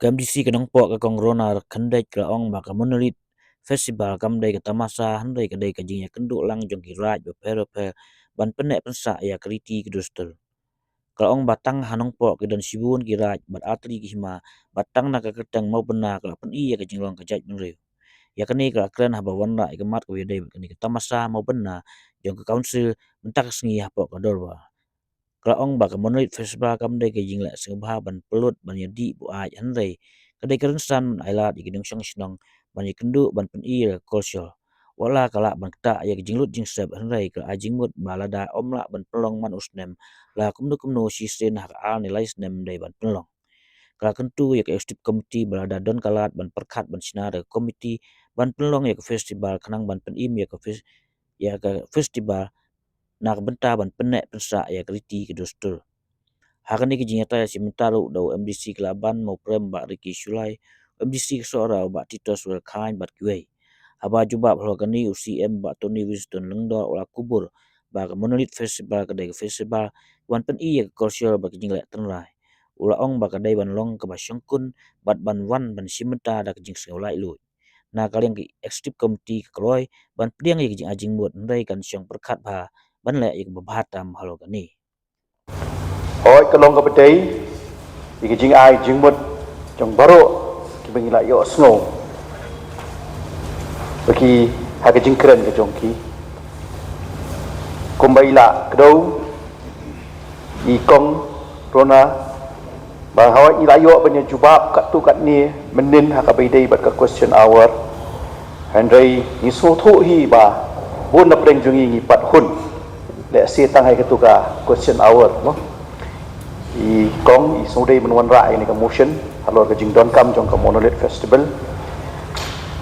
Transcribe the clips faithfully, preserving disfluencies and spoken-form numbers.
Ka MDC ka Nongpoh, ka Kong Rona Khyndait, ka la ong ba ka Monolith Festival kam dei ka tamasa, hynrei ka dei ka jingïakynduh lang jong ki raid bapher bapher ban pynneh pynsah ïa ka riti ka dustur. Ka la ong ba tang ha Nongpoh ki don shibun ki raid bad artylli ki hima, bad tang na ka kyrteng Mawbynna ka la pyni ïa ka jinglong ka jaitbynriew. Ïa kane ka la kren haba wanrah ïa ka mat kaba ïadei bad kane ka tamasa Mawbynna jong ka Council mynta ka sngi hapoh ka dorbar. Ka la ong ba ka Monolith Festival kam dei ka jingleh sngewbha ban pynlut ban ïadih buaid, hynrei ka dei ka rynsan ban ailad ïa ki nongshong shnong ban ïakynduh ban pyni ïa ka culture. Wat la ka lah ban ktah ïa ka jinglut jingsep, hynrei ka la ai jingmut ba lada ym lah ban pynlong man u snem, la kumno kumno shisien ha ka ar ne lai snem dei ban pynlong. Ka la kyntu ïa ka Executive Committee ba lada don ka lad ban pyrkhat ban shna da ka komiti ban pynlong ïa ka festival khnang ban pynim ïa ka fes-, ïa ka festival na ka bynta ban pynneh pynsah ïa ka riti ka dustur. Ha kane ka jingïatai shi mynta ruh da u MDC Khlaban Mawprem Bah Ricky Shullai, u MDC ka Sohra u Bah Titus Wellkhein bad kiwei. Haba jubab halor kane, u CEM Bah Tony Winston Lyngdoh u la kubur ba ka Monolith Festival ka dei ka festival ban pyni ïa ka culture bad ka jingleh tynrai. U la ong ba ka dei ban long kaba shongkun bad ban wan ban shim bynta da ka jingsngew laitluid. Na ka liang ka Executive Committee ka kloi ban pdiang ïa ka jingai jingmut, hynrei kan shong pyrkhat bha ban leh ïa kaba bha tam halor kane. Hooid, ka long kaba dei ïa ka jingai jingmut jong baroh kiba ngi la ïohsngew ba ki ha ka jingkren ka jong ki. Kumba i la kdew i Kong Rona, ba hooid ngi la ïoh ban ïa jubab katto katne mynnin ha kaba ïadei bad ka question hour. Hynrei ngi sngewthuh hi ba bun na pdeng jong ngi ngi pat hun. Lehse tang ha kato ka question hour, no. I Kong i sngewdei ban wanrah ïa kane ka motion halor ka jingdonkam jong ka Monolith Festival.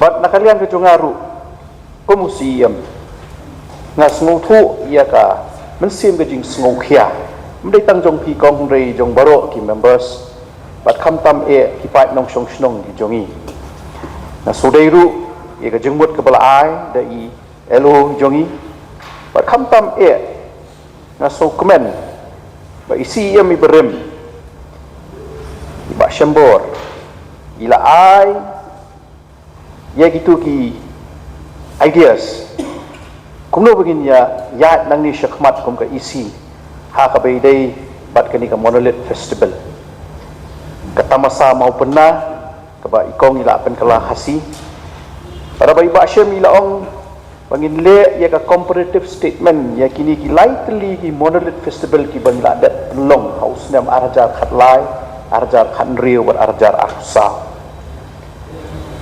Bad na ka liang ka jong nga ruh, kum u CEM, nga sngewthuh ïa ka mynsiem ka jingsngewkhia. Ym dei tang jong phi Kong, hynrei jong baroh ki members bad khamtam eh ki paid nongshong shnong ki jong ngi. Nga sngewdei ruh ïa ka jingmut kaba la ai da i LO jong ngi. Bad khamtam eh nga sngewkmen ba i CEM iba rim, i Bah Shembor, i la ai ïa kito ki ideas kumno ba ngin ïa ïaid nangne shakhmat kum ka EC ha kaba ïadei bad kane ka Monolith Festival. Ka tamasa Mawbynna kaba i Kong i la pynkylla Khasi. Bad ba i Bah Shem i la ong ba ngin leh ïa ka comparative statement ïa kine ki lai tylli ki Monolith Festival kiba ngi la dep pynlong ha u snem ar hajar khatlai, ar hajar khathynriew bad ar hajar arphew saw.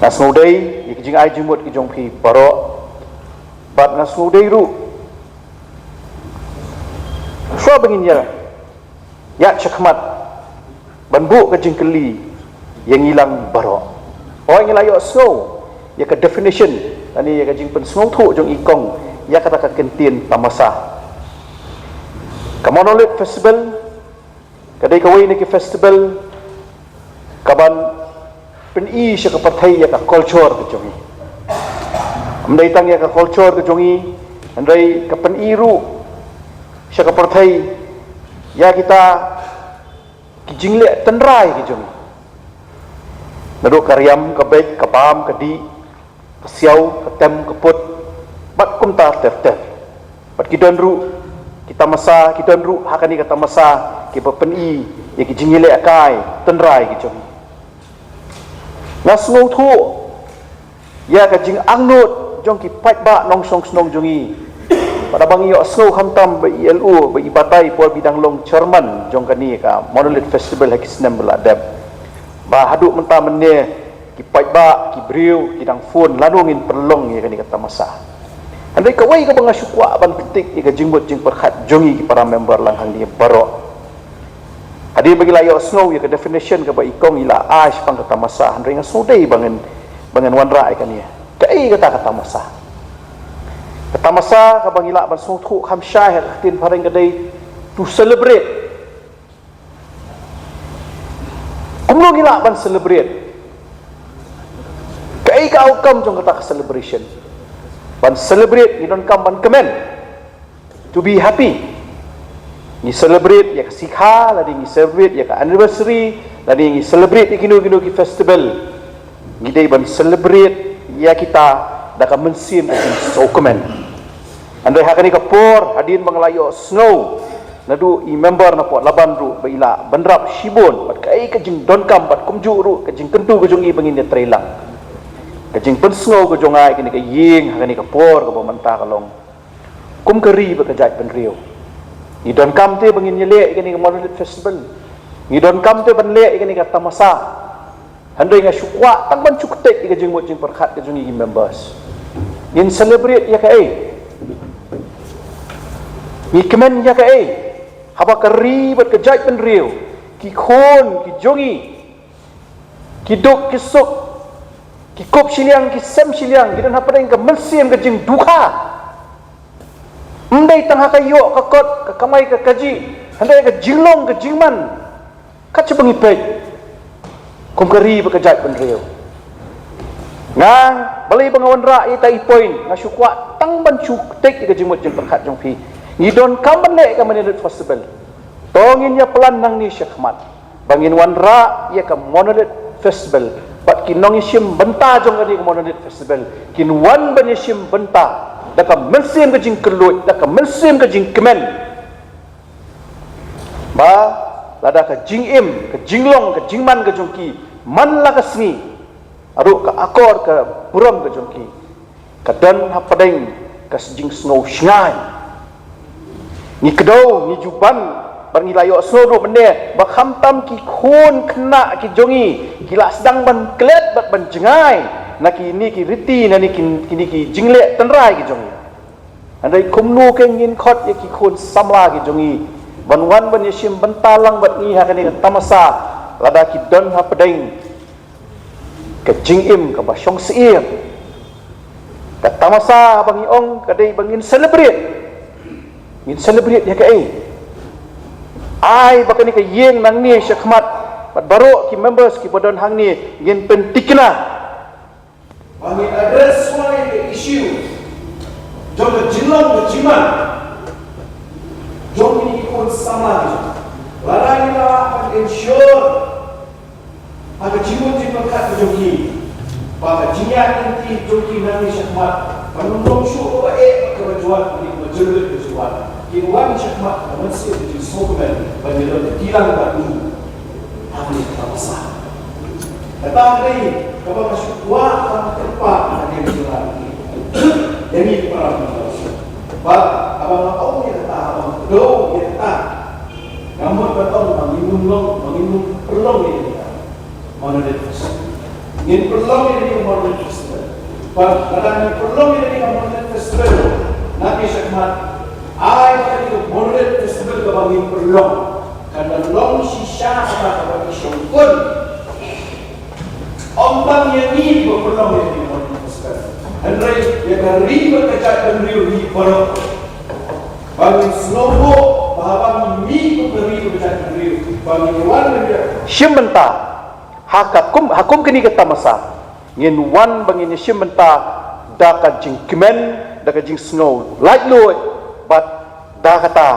Nga sngewdei ïa ki jingai jingmut ki jong phi baroh. Bad nga sngewdei ruh, shuwa ba ngin ïa ïaid shakhmat ban buh ka jingkylli ïa ngi lang baroh, hooid ngi la ïohsngew ïa ka definition lane ïa ka jingpynsngewthuh jong i Kong ïa kata ka kyntien tamasa. Ka Monolith Festival ka dei kawei na ki festival kaban pyni sha ka pyrthei ïa ka culture ka jong ngi. Ym dei tang ïa ka culture ka jong ngi, hynrei ka pyni ruh sha ka pyrthei ïa kita ki jingleh tynrai ki jong ngi. Naduh ka riam, ka beit, ka bam, ka dih, ka siaw, ka tem, ka put, bad kumta ter ter. Bad ki don ruh ki tamasa, ki don ruh ha kane ka tamasa kiba pyni ïa ki jingïalehkai tynrai ki jong ngi. Nga sngewthuh ïa ka jingangnud jong ki paidbah nongshong shnong jong ngi. Bad haba ngi ïohsngew khamtam ba i LO, ba i batai por ba i dang long chairman jong kane ka Monolith Festival ha ki snem ba la dep, ba haduh mynta mynne ki paidbah, ki briew ki dang phone lano ngin pynlong ïa kane ka tamasa. Hynrei kawei kaba nga shu kwah ban kyntait ïa ka jingmut jingpyrkhat jong ngi ki para member lang hangne baroh. Hadien ba ngi la ïohsngew ïa ka definition kaba i Kong i la ai shaphang ka tamasa, hynrei nga sngewdei ba ngin, ba ngin wanrah ïa kane. Kaei kata ka tamasa? Ka tamasa kaba ngi lah ban sngewthuh kham shai ha ka ktien phareng ka dei to celebrate. Kumno ngi lah ban celebrate? Kaei ka outcome jong kata ka celebration? Ban celebrate ngi donkam ban kmen, to be happy. Ngi celebrate ïa ka sikha, lane ngi celebrate ïa ka anniversary, lane ngi celebrate ïa kino kino ki festival, ngi dei ban celebrate ïa kita da ka mynsiem ka jingsngewkmen. Hynrei ha kane ka por, hadien ba nga la ïohsngew naduh i member na Port Laban ruh ba i la bynrap shibun bad kaei ka jingdonkam bad kumjuh ruh ka jingkyntu ka jong i ba ngin ïatreilang. Ka jingpynsngew ka jong nga ïa kane ka ïing ha kane ka por kaba mynta ka long kum ka ri bad ka jaitbynriew. Ngi donkam te ba ngin ïaleh ïa kane ka Monolith Festival. Ngi donkam te ban leh ïa kane ka tamasa. Hynrei nga shu kwah tang ban shu ktik ïa ka jingmut jingpyrkhat ka jong ngi ki members. Ngin celebrate ïa kaei? Ngi kmen ïa kaei? Haba ka ri bad ka jaitbynriew, ki khun ki jong ngi, ki duk ki suk, ki kup shiliang ki sem shiliang, ki don hapdeng ka mynsiem ka jingdukha. Ym dei tang ha ka ïoh ka kot, ka kamai ka kajih, hynrei ka jinglong ka jingman. Kat shaba ngi peit kum ka ri bad ka jaitbynriew. Nga, balei ba nga wanrah ïa ita i point, nga shu kwah tang ban shu ktik ïa ka jingmut jingpyrkhat jong phi. Ngi donkam ban leh ïa ka Monolith Festival. To ngin ïa plan nangne shakhmat ba ngin wanrah ïa ka Monolith Festival. Bad ki nongïashim bynta jong kane ka Monolith Festival kin wan ban ïashim bynta da ka mynsiem ka jingkylluid, da ka mynsiem ka jingkmen. Ba lada ka jingim, ka jinglong, ka jingman ka jong ki man la ka sngi, ruh ka akor ka burom ka jong ki ka don hapdeng ka jingsngew shngaiñ. Ngi kdew, ngi ju ban, bad ngi la ïohsngew ruh mynne ba khamtam ki khun khynnah ki jong ngi ki la sdang ban klet bad ban jngai na kine ki riti, na kine ki jingleh tynrai ki jong ngi. Hynrei kumno ke ngin khot ïa ki khun samla ki jong ngi ban wan ban ïashim bynta lang bad ngi ha kane ka tamasa, lada ki don hapdeng ka jingim kaba shong syier? Ka tamasa ba ngi ong ka dei ba ngin celebrate. Ngin celebrate ïa kaei? Ai ba kane ka ïing nangne shakhmat bad baroh ki members kiba don hangne ngin pyntikna ba ngin address ïa ka issue jong ka jinglong ka jingman jong kine ki khun samla. Lada ngi lah ban ensure ha ka jingmut jingpyrkhat ka jong ki ba ka jingïaid lynti jong ki nangne shakhmat kan ym long shuh kaba eh, kaba jwat, kaba jylliew, kaba jwat. Kin wan shakhmat ka mynsiem ka jingsngewkmen ban ïadon ka dilang bad u. Hangne ka tamasa. Kata ka dei kaba nga shu kwah ban kyrpad ha kane ka jingïalang. Ïa ngi para bangeit. Bad haba nga ong ïa kata, haba nga kdew ïa kata, nga mut ban ong ba ngin ym long, ba ngin ym pynlong ïa kata. Monolith Festival. Ngin pynlong ïa kane ka Monolith Festival. Bad lada ngin pynlong ïa kane ka Monolith Festival, nangne shakhmat, ai ba kane ka Monolith Festival kaba ngin pynlong kan long shisha kata kaba i shongkun. Ym tang ïa ngi kiba pynlong ïa kane ka Monolith Festival, hynrei ïa ka ri bad ka jaitbynriew ngi baroh. Ba ngin sngewthuh ba haba ngi mih kum ka ri bad ka jaitbynriew ba ngin wan ban ïa shim bynta ha ka kum, ha kum kane ka tamasa, ngin wan ba ngin ïashim bynta da ka jingkmen, da ka jingsngew laitluid, bad da kata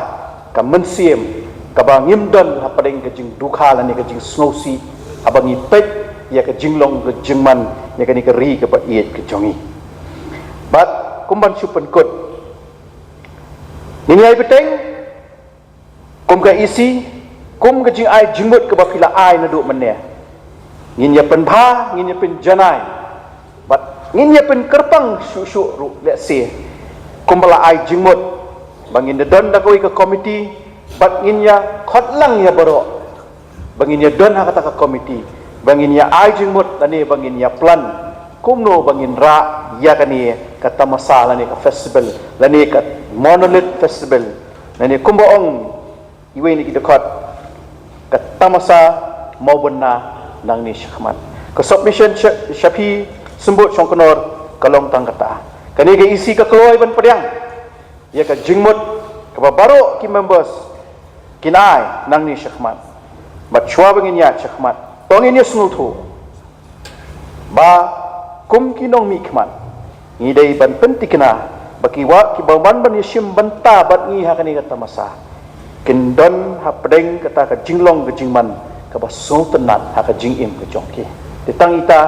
ka mynsiem kaba ngim don hapdeng ka jingdukha lane ka jingsngewsih haba ngi peit ïa ka jinglong ka jingman ïa kane ka ri kaba ïeit ka jong ngi. Bad kum ban shu pynkut, ngin ïai bteng kum ka E C, kum ka jingai jingmut kaba phi la ai naduh mynne. Ngin ïa pynbha, ngin ïa pynjanai, bad ngin ïa pynkyrpang shuh shuh ruh lehse kumba la ai jingmut ba ngin da don da kawei ka komiti, bad ngin ïa khot lang ïa baroh ba ngin ïa don ha kata ka komiti, ba ngin ïa ai jingmut lane ba ngin ïa plan kumno ba ngin rah ïa kane ka tamasa lane ka festival lane ka Monolith Festival lane kumba ong iwei na ki dkhot, ka tamasa mawbynna nangne shakhmat. Ka submission sha, sha phi Symbud Shongknor ka long tang kata. Kane ka E C ka kloi ban pdiang ïa ka jingmut kaba baroh ki members kin ai nangne shakhmat. Bad shuwa ba ngin ïaid shakhmat, to ngin ïa sngewthuh ba kum ki nongmihkhmat ngi dei ban pyntikna ba ki wa, kiba wan ban ïashim bynta bad ngi ha kane ka tamasa, Kin don hapdeng kata ka jinglong ka jingman kaba sngewtynnat ha ka jingim ka jong ki. Te tang ita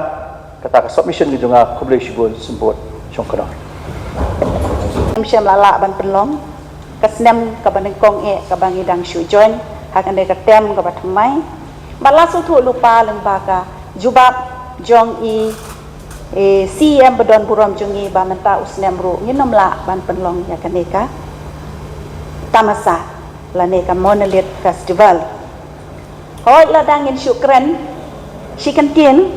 kata ka submission ka jong nga, khublei shibun, sngewbha shongknor. Ngim shym la lah ban pynlong ka snem kaba nyngkong eh kaba ngi dang shu join ha kane ka term kaba thymmai. Bad la sngewthuh lypa lyngba ka jubab jong i, i C E M ba don burom jong ngi ba mynta u snem ruh ngin ym lah ban pynlong ïa kane ka tamasa lane ka Monolith Festival. Hooid, lada ngin shu kren shi kyntien,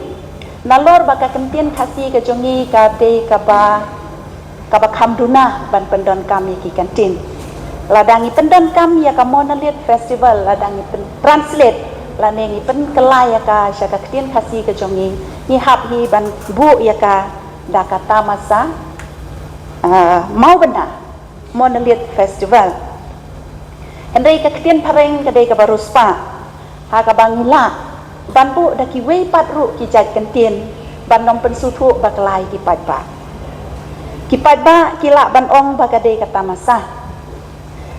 nalor ba ka kyntien Khasi ka jong ngi ka dei kaba, kaba kham duna ban pyndonkam ïa ki kyntien. Lada ngi pyndonkam ïa ka Monolith Festival, lada ngi pyn translate lane ngi pynkylla ïa ka sha ka kyntien Khasi ka jong ngi, ngi hap hi ban buh ïa ka da ka tamasa, ah, mawbynna, Monolith Festival. Hynrei ka ktien phareng ka dei kaba riewspah ha kaba ngi lah ban buh da kiwei pat ruh ki jait kyntien ban ym pynsngewthuh bakla ïa ki paidbah. Ki paidbah ki lah ban ong ba ka dei ka tamasa.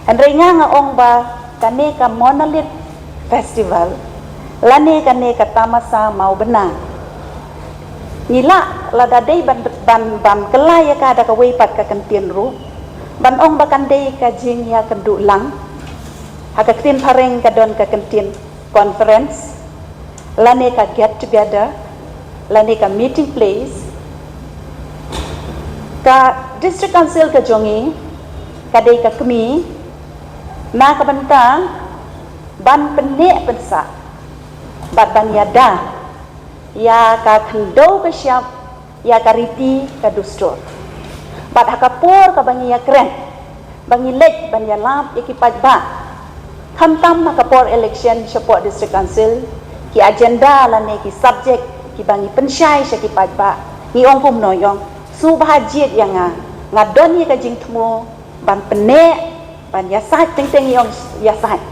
Hynrei nga, nga ong ba kane ka Monolith Festival lane kane ka tamasa mawbynna, ngi lah lada dei ban, ban, ban kylla ïa ka da kawei pat ka kyntien ruh ban ong ba kan dei ka jingïakynduh lang. Ha ka ktien phareng ka don ka kyntien conference, lane ka get together, lane ka meeting place. Ka District Council ka jong ngi ka dei ka kmie na ka bynta ban pynneh pynsah bad ban ïada ïa ka khyndew ka shyiap, ïa ka riti ka dustur. Bad ha ka por kaba ngi ïakren, ba ngi leit ban ïalap ïa ki paidbah, khamtam ha ka por election shapoh District Council, ki agenda lane ki subject kiba ngi pynshai sha ki paidbah, ngi ong kumno, ngi ong, sngewbha jied ïa nga, nga don ïa ka jingthmu ban pynneh, ban ïasaid, teng teng ïa ong ïasaid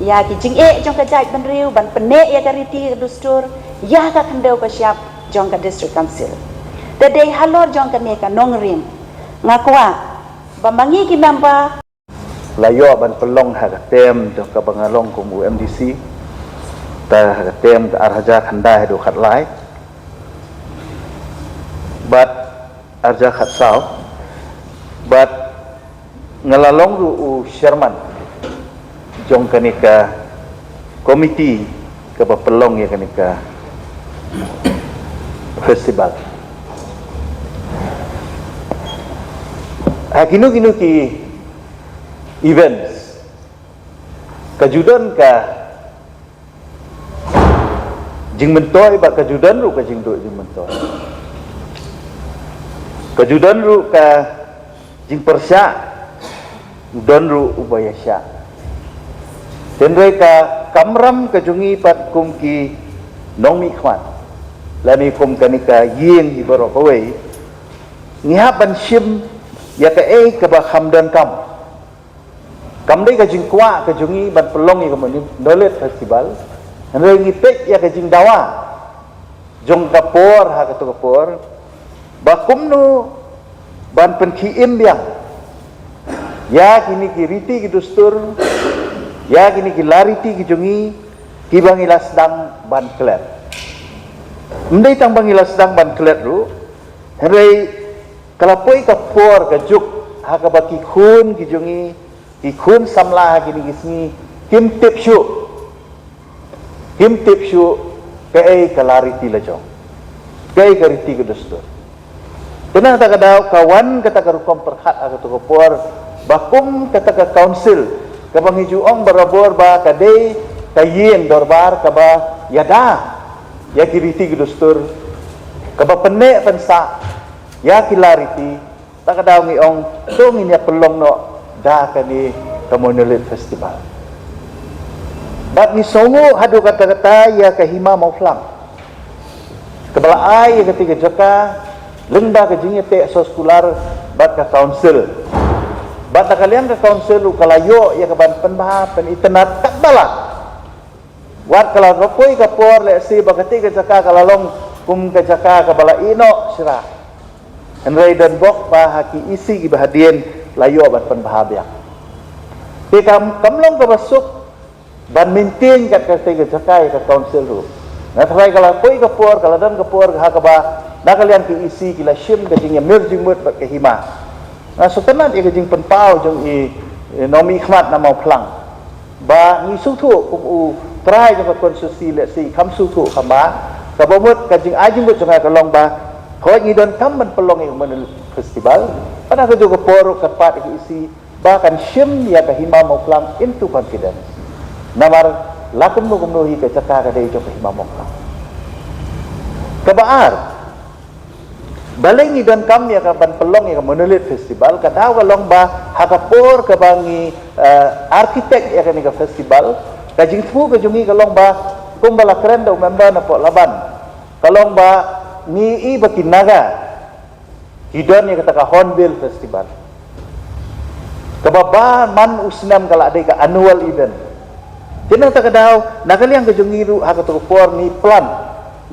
ïa ki jingeh jong ka jaitbynriew, ban pynneh ïa ka riti ka dustur, ïa ka khyndew ka shyiap jong ka District Council. Te dei halor jong kane ka nongrim, nga kwah ba ma ngi ki member la ïoh ban pynlong ha ka term jong kaba nga long kum u M D C, ta ha ka term ka ar hajar khyndai haduh khatlai bad ar hajar khatsaw, bad nga la long ruh u chairman jong kane ka committee kaba pynlong ïa kane ka festival. Ha kino kino ki events, ka ju don ka jingmyntoi bad ka ju don ruh ka jingduh jingmyntoi. Ka ju don ruh ka jingpyrshah, don ruh uba ïashah. Hynrei ka kamram ka jong ngi pat kum ki nongmihkhmat lane kum kane ka ïing hi baroh kawei, ngi hap ban shim ïa kaei kaba kham donkam. Kam dei ka jingkwah ka jong ngi ban pynlong ïa ka Monolith Festival, hynrei ngi peit ïa ka jingdawa jong ka por ha kato ka por, ba kumno ban pynkhie im biang ïa kine ki riti ki dustur, ïa kine ki lariti ki jong ngi kiba ngi la sdang ban klet. Ym dei tang ba ngi la sdang ban klet ruh, hynrei ka la poi ka por ka juk ha kaba ki khun ki jong ngi, ki khun samla ha kine ki sngi, kim tip shuh, kim tip shuh kaei ka lariti lajong, kaei ka riti ka dustur. Te na kata ka daw ka wan kata ka rukom pyrkhat ha kato ka por, ba kum kata ka council kaba ngi ju ong barabor ba ka dei ka ïing dorbar kaba ïada ïa ki riti ki dustur, kaba pynneh pynsah ïa ki lariti, ta ka daw ngi ong, to ngin ïa pynlong noh da kane ka Monolith Festival. Bad ngi sngewnguh haduh katta katta ïa ka Hima Mawphlang, kaba la ai ïa kata ka jaka lyngba ka jingïateh soskular bad ka council. Bad na ka liang ka council ruh ka la ïoh ïa ka ban pynbha pynitynnad katba lah. Wat ka la poi ka por lehse ba kata ka jaka ka la long kum ka jaka kaba la ïehnoh shira, hynrei don bok ba ha ki E C kiba hadien la ïoh ban pynbha biang. Te kam kam long kaba suk ban maintain kat ka te ka jaka ïa ka council ruh. Nga tharai ka la poi ka por, ka la don ka por ha kaba na ka liang ki E C ki la shim ka jingïamir jingmut bad ka hima. Nga sngewtynnat ïa ka jingpynpaw jong i, i nongmihkhmat na Mawphlang. Ba ngi sngewthuh kum u trai jong ka constituency leh shi kam sngewthuh kaba, kaba mut ka jingai jingmut jong nga ka long ba hooid ngi donkam ban pynlong ïa ka Monolith Festival. Bad ha kajuh ka por ruh kyrpad ïa ka E C ba kan shim ïa ka Hima Mawphlang into confidence. Namar la kumno kumno hi ka jaka ka dei jong ka Hima Mawphlang. Kaba ar, balei ngi donkam ïa ka ban pynlong ïa ka Monolith Festival, ka daw ka long ba ha ka por kaba ngi, eh, architect ïa kane ka festival, ka jingthmu ka jong ngi ka long ba kumba la kren da u member na Port Laban, ka long ba ngi i ba ki Naga ki don ïa kata ka Hornbill Festival kaba ba man u snem ka la dei ka annual event. Te na kata ka daw na ka liang ka jong ngi ruh ha kato ka por ngi plan,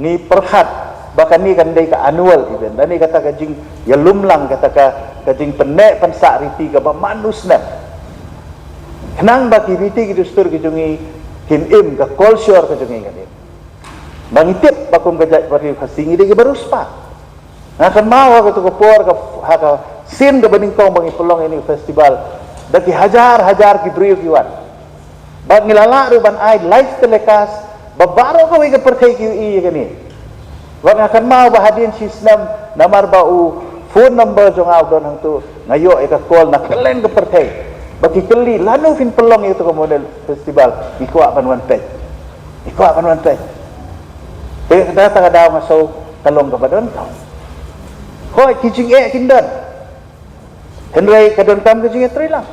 ngi pyrkhat ba kane kan dei ka annual event. Lane kata ka jingïalumlang, kata ka, ka jingpynneh pynsah riti kaba man u snem. Khnang ba ki riti ki dustur ka jong ngi kin im, ka culture ka jong ngi kan im. Ba ngi tip ba kum ka jaitbynriew Khasi ngi dei ki ba riewspah. Nga kynmaw ha kato ka por ka, ha ka sien kaba nyngkong ba ngi pynlong ïa kane ka festival, da ki hajar hajar ki briew ki wan. Bad ngi la lah ruh ban ai live telecast ba baroh kawei ka pyrthei ki ïohi ïa kane. Bad nga kynmaw ba hadien shi snem, namar ba u phone number jong nga u don hangto, nga ïoh ïa ka call na kylleng ka pyrthei ba ki kylli, lano phin pynlong ïa kato ka Monolith Festival? Ngi kwah ban wan peit. Ngi kwah ban wan peit. Te kata ka daw nga sngew ka long kaba donkam. Hooid, ki jingeh kin don. Hynrei ka donkam ka jingïatreilang.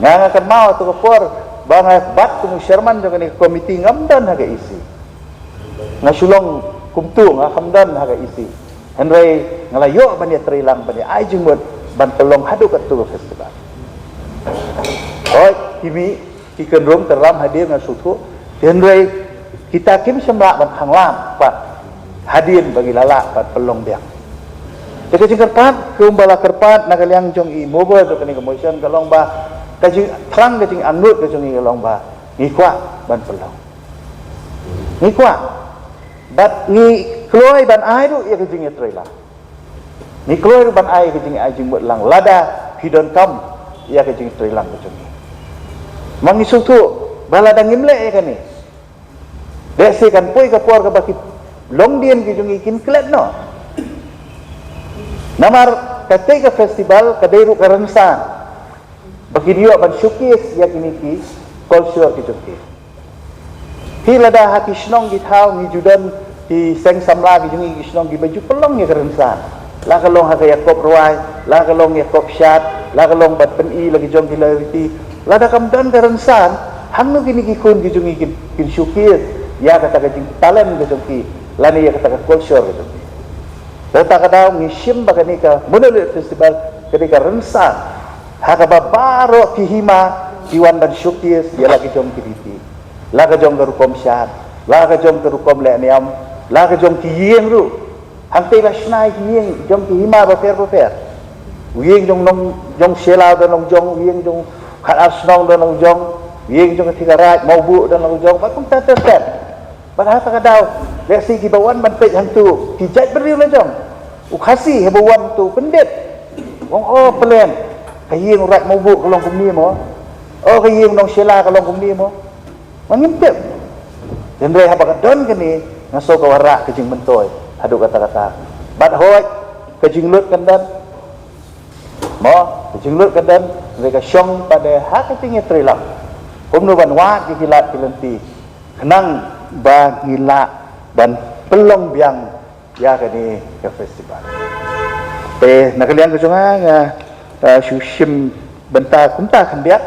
Nga, nga kynmaw ha kato ka por ba nga bat kum u chairman jong kane ka komiti, ngam don ha ka E C. Nga shu long kumto, nga kam don ha ka E C. Hynrei nga la ïoh ban ïatreilang, ban ïa ai jingmut ban pynlong haduh kato ka festival. Hooid, ki mih ki kynrum kynram hadien, nga sngewthuh. Hynrei kita kim shym lah ban khang lam pat hadien ba ngi la lah ban pynlong biang. Te ka jingkyrpad kumba la kyrpad na ka liang jong i mover jong kane ka motion ka long ba ka jingthrang, ka jingangnud ka jong ngi ka long ba ngi kwah ban pynlong. Ngi kwah. Bad ngi kloi ban ai ruh ïa ka jingïatreilang. Ngi kloi ruh ban ai ka jingai jingmut lang lada phi donkam ïa ka jingtreilang ka jong ngi. Ma ngi sngewthuh ba lada ngim leh ïa kane, lehse kan poi ka por kaba ki longdien ki jong ngi kin klet noh. Namar katei ka festival ka dei ruh ka rynsan ba kin ïoh ban showcase ïa kine ki culture ki jong ki. Te lada ha ki shnong ki thaw ngi ju don ki seng samla ki jong ngi, ki shnong kiba ju pynlong ïa ka rynsan, la ka long ha ka ïakop rwai, la ka long ïakop shad, la ka long ban pyni la ki jong ki riti, lada kam don ka rynsan, hangno kine ki khun ki jong ngi kin, kin showcase ïa kata ka jingtalent ka jong ki lane ïa kata ka culture ka jong ki? Te kata ka daw ngi shim ba kane ka Monolith Festival ka dei ka rynsan ha kaba baroh ki hima ki wan ban showcase ïa la ki jong ki riti, la ka jong ka rukom shad, la ka jong ka rukom leh niam, la ka jong ki ïing ruh. Hangtei la shna ïa ki ïing jong ki hima bapher bapher. U ïing jong nong, jong Shella u don la u jong, u ïing jong Khatar Shnong u don la u jong, u ïing jong ka Thikaraij Mawbuh u don la u jong, bad kumta ter ter. Bad ha kata ka daw, lehse kiba wan ban peit hangto ki jaitbynriew la jong. U Khasi haba wan to pyndit, u ong, "O, plen, ka ïing u Raij Mawbuh ka long kumne mo. O, ka ïing u nong Shella ka long kumne mo." Ma ngim tip. Hynrei haba ka don kane, nga sngew ka wanrah ka jingmyntoi haduh katta katta. Bad hooid, ka jinglut kan don. Mo, ka jinglut kan don, hynrei ka shong pat de ha ka jingïatreilang kumno ban wad ïa ki lad ki lynti khnang ba ngi lah ban pynlong biang ïa kane ka festival. Te na ka liang ka jong nga, nga, ah, shu shim bynta kumta khyndiat,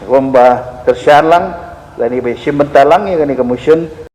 kumba kyrshan lang lane ba shim bynta lang ïa kane ka motion,